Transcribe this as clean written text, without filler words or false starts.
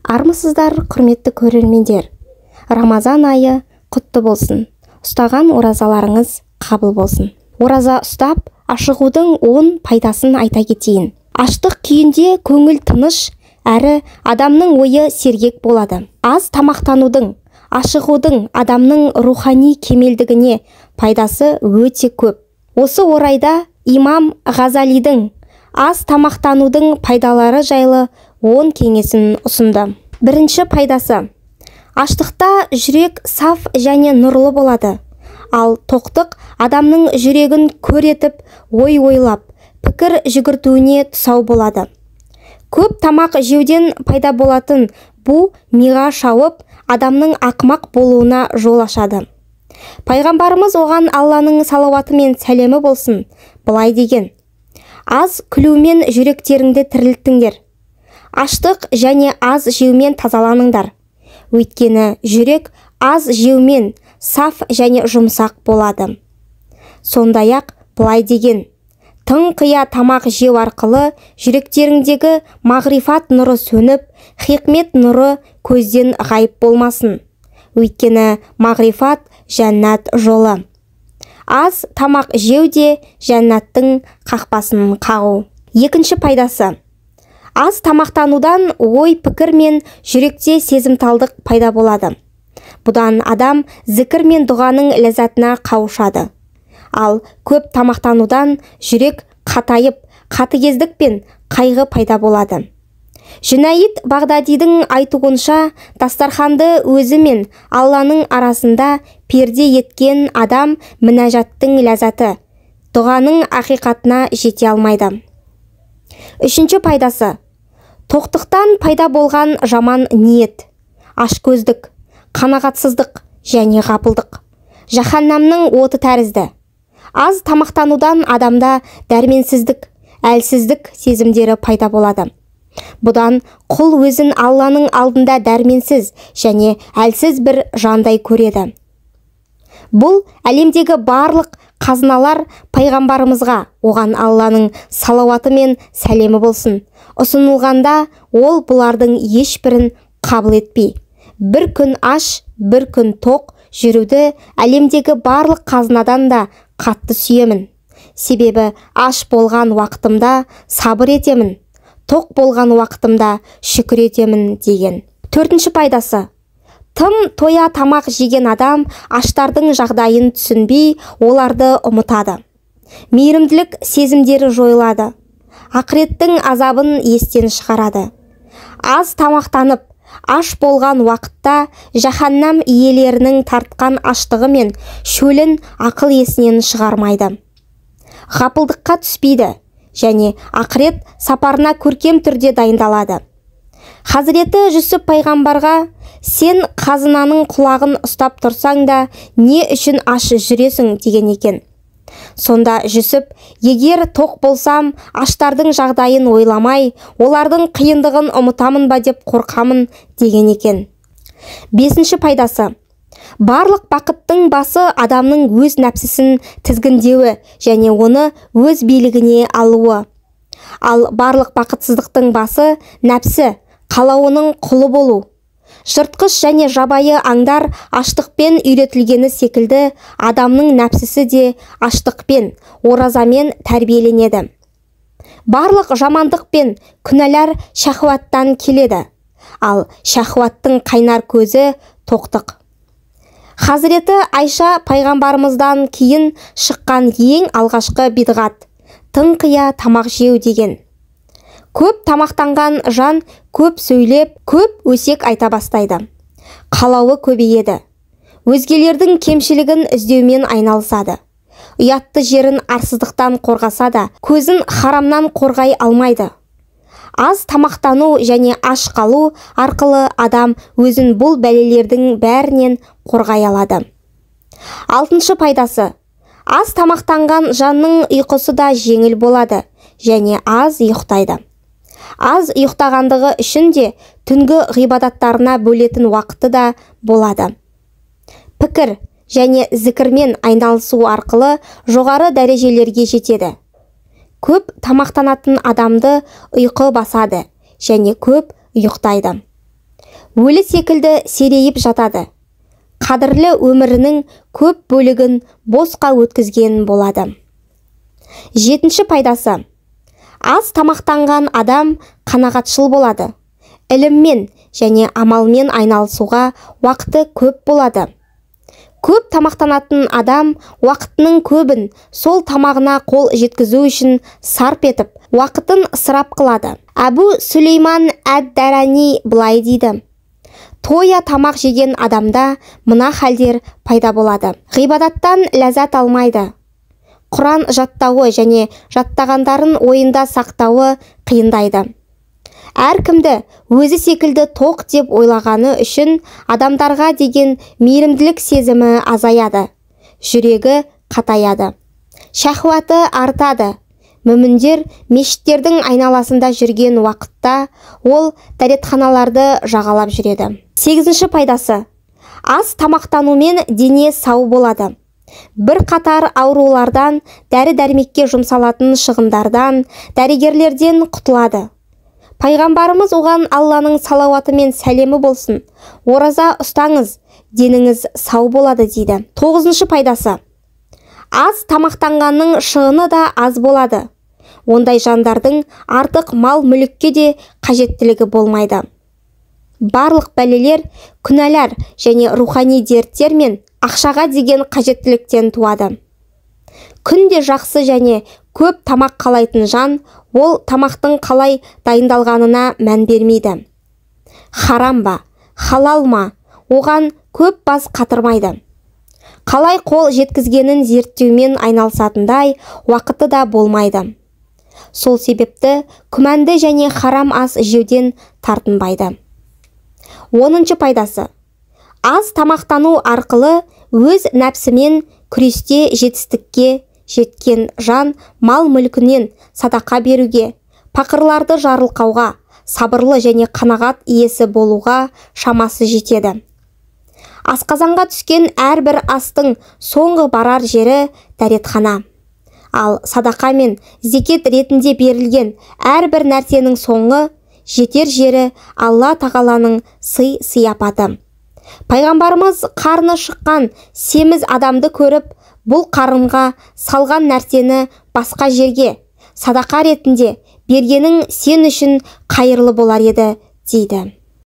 Армысыздар, құрметті көрермендер! Рамазан айы құтты болсын. Ұстаған оразаларыңыз қабыл болсын. Ораза ұстап, ашығудың 10 пайдасын айта кетейін. Аштық күйінде көңіл тыныш, әрі адамның ойы сергек болады. Аз тамақтанудың, ашығудың адамның рухани кемелдігіне пайдасы өте көп. Осы орайда имам Ғазалидің аз тамақтанудың пайдалары жайлы 10 кеңесін ұсынды. Бірінші пайдасы. Аштықта жүрек саф және нұрлы болады. Ал тоқтық адамның жүрегін көр етіп, ой ойлап, пікір жүгіртуіне тұсау болады. Көп тамақ жеуден пайда болатын бу миға шауып, адамның ақымақ болуына жол ашады. Пайғамбарымыз, оған Алланың салауаты мен сәлемі болсын, былай деген: «Аз күлумен жүректеріңді тірілттіңдер. Аштық және аз жеумен тазаланыңдар. Өйткені жүрек аз жеумен саф және жұмсақ болады». Сондай-ақ былай деген: «Тың қия тамақ жеу арқылы жүректеріңдегі мағрифат нұры сөніп, хикмет нұры көзден ғайып болмасын. Өйткені мағрифат жәннат жолы». Аз тамақ жеу де жәннаттың қақпасын қағу. Екінші пайдасы. Аз тамақтанудан ой, пікір мен жүректе сезімталдық пайда болады. Бұдан адам зікір мен дұғаның ләззатына қауышады. Ал көп тамақтанудан жүрек қатайып, қатыгездік пен қайғы пайда болады. Жүнәйд Бағдадидің айтуынша, дастарханды өзі мен Алланың арасында перде еткен адам мінәжаттың ләззаты, дұғаның ақиқатына жете алмайды. Үшінші пайдасы. Тоқтықтан пайда болған жаман ниет, ашкөздік, қанағатсыздық және ғапылдық жаһаннамның оты тәрізді. Аз тамақтанудан адамда дәрменсіздік, әлсіздік сезімдері пайда болады. Бұдан құл өзін Алланың алдында дәрменсіз және әлсіз бір жандай көреді. Бұл әлемдегі барлық қазыналар пайғамбарымызға, оған Алланың салауаты мен сәлемі болсын, ұсынылғанда, ол бұлардың ешбірін қабыл етпей, бір күн аш, бір күн тоқ жүруді әлемдегі барлық қазынадан да қатты сүйемін. Себебі аш болған уақытымда сабыр етемін, тоқ болған уақытымда шүкір етемін деген. Төртінші пайдасы. Тым тоя тамақ жеген адам аштардың жағдайын түсінбей, оларды ұмытады. Мейірімділік сезімдері жойылады. Ақыреттің азабын естен шығарады. Аз тамақтанып, аш болған уақытта жаһаннам иелерінің тартқан аштығы мен шөлін ақыл есінен шығармайды. Ғапылдыққа түспейді және ақырет сапарына көркем түрде дайындалады. Хазіреті Жүсіп пайғамбарға: «Сен қазынаның құлағын ұстап тұрсаң да, не үшін аш жүресің?» деген екен. Сонда Жүсіп: «Егер тоқ болсам, аштардың жағдайын ойламай, олардың қиындығын ұмытамын ба деп қорқамын», деген екен. Бесінші пайдасы. Барлық бақыттың басы адамның өз нәпсісін тізгіндеуі және оны өз билігіне алуы. Ал барлық бақытсыздықтың басы нәпсі қалауының құлы болу. Жыртқыш және жабайы аңдар аштықпен үйретілгені секілді, адамның нәпсісі де аштықпен, оразамен тәрбиеленеді. Барлық жамандық пен күнәлар шахуаттан келеді. Ал шахуаттың қайнар көзі тоқтық. Хазіреті Айша пайғамбарымыздан кейін шыққан ең алғашқы бидғат тың қия тамақ жеу деген. Көп тамақтанған жан көп сөйлеп, көп өсек айта бастайды. Қалауы көбейеді. Өзгелердің кемшілігін іздеумен айналысады. Ұятты жерін арсыздықтан қорғаса да, көзін харамнан қорғай алмайды. Аз тамақтану және аш қалу арқылы адам өзін бұл бәлелердің бәрінен қорғай алады. Алтыншы пайдасы. Аз тамақтанған жанның ұйқысы да жеңіл болады және аз ұйықтайды. Аз ұйықтағандығы үшін де түнгі ғибадаттарына бөлетін уақыты да болады. Пікір және зікірмен айналысу арқылы жоғары дәрежелерге жетеді. Көп тамақтанатын адамды ұйқы басады және көп ұйықтайды. Өлі секілді серейіп жатады. Қадірлі өмірінің көп бөлігін босқа өткізген болады. Жетінші пайдасы. Аз тамақтанған адам қанағатшыл болады. Іліммен және амалмен айналысуға уақыты көп болады. Көп тамақтанатын адам уақытының көбін сол тамағына қол жеткізу үшін сарп етіп, уақытын ысырап қылады. Әбу Сүлейман әд-Дарани былай дейді: тоя тамақ жеген адамда мына халдер пайда болады. Ғибадаттан ләззат алмайды. Құран жаттауы және жаттағандарын ойында сақтауы қиындайды. Әркімді өзі секілді тоқ деп ойлағаны үшін адамдарға деген мейірімділік сезімі азаяды, жүрегі қатаяды, шахуаты артады. Мүміндер мешіттердің айналасында жүрген уақытта ол дәретханаларды жағалап жүреді. Сегізінші пайдасы. Аз тамақтанумен дене сау болады. Бір қатар аурулардан, дәрі-дәрмекке жұмсалатын шығындардан, дәрігерлерден құтылады. Пайғамбарымыз, оған Алланың салауаты мен сәлемі болсын, ораза ұстаңыз, деніңіз сау болады дейді. Тоғызыншы пайдасы. Аз тамақтанғанның шығыны да аз болады. Ондай жандардың артық мал-мүлікке де қажеттілігі болмайды. Барлық бәлелер, күнәлар және рухани дерттер мен ақшаға деген қажеттіліктен туады. Күнде жақсы және көп тамақ қалайтын жан, ол тамақтың қалай дайындалғанына мән бермейді. Харам ба, халал ма, оған көп бас қатырмайды. Қалай қол жеткізгенін зерттеумен айналысатындай уақыты да болмайды. Сол себепті күмәнді және харам ас жеуден тартынбайды. Оныншы пайдасы. Аз тамақтану арқылы өз нәпсімен күресте жетістікке жеткен жан мал-мүлкінен садақа беруге, пақырларды жарылқауға, сабырлы және қанағат иесі болуға шамасы жетеді. Асқазанға түскен әрбір астың соңғы барар жері дәретхана. Ал садақа мен зекет ретінде берілген әрбір нәрсенің соңғы жетер жері Алла тағаланың сый-сияпаты. Пайғамбарымыз қарны шыққан семіз адамды көріп, бұл қарынға салған нәрсені басқа жерге садақа ретінде бергенің сен үшін қайырлы болар еді дейді.